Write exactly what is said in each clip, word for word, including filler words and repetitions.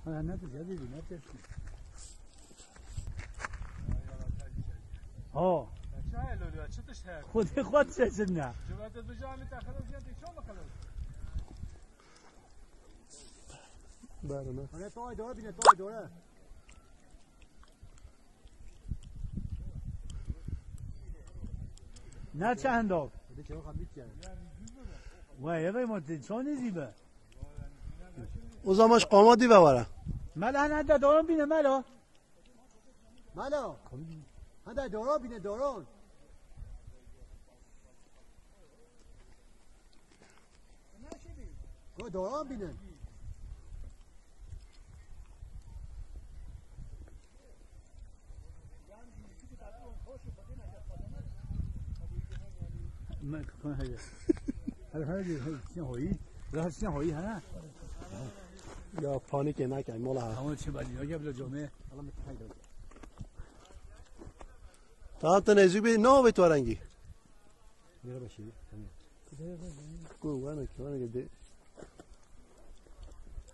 Ha, ne tişt, ne tişt, ne tişt. Ha. Çaye lolya, çi tişt heye? Xwedê xwe tişt ne. Cumhuriyet bi cami te xelef ya te çawa xelef? Berme. Hadi toy dora bine, toy dora. Ne çend o? Hadi çabuk hamit ya. Vay, eve mo te çon izî be. O zaman şu qama dibe were. Mel, hene de doron bine, Melo. Melo. Hadi doron bine, doron. Go doron bine. Me, kon heye. Her, her, her, sen hoyî. Rahat sen hoyî, ha? Ya panîkê neke, mola ha. Tamam, çi bacı, ya gel, camê. Tamam, te nêzîk bî, ne avê tu rengî? Yere başlayayım. Tamam. Ku, wana ki, wana ki de.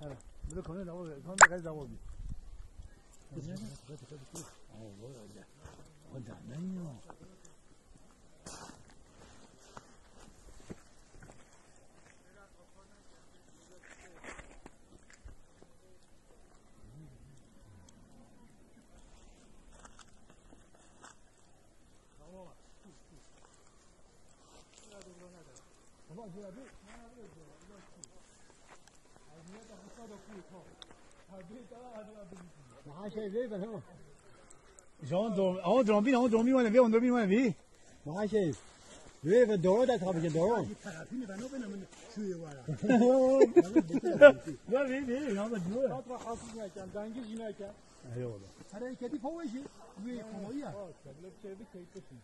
Evet. Böyle konu da o, konu da gayet zor oldu. O da ne ya? Niha şey değil ben ama. Jan drom, ama drom bin, ama drom bin wana bi, ama drom bin wana bi. Niha şey. Ve ve doğru da tabii ki doğru. Tarafını ben o benim şu yuvara. Var, var, var, ya, bak, diyor. Fatra hasız yine kan, dangiz yine kan. Eyvallah. Hareketi fawajı. Ve komoya. Bak, böyle bir şey bir kayıttasın.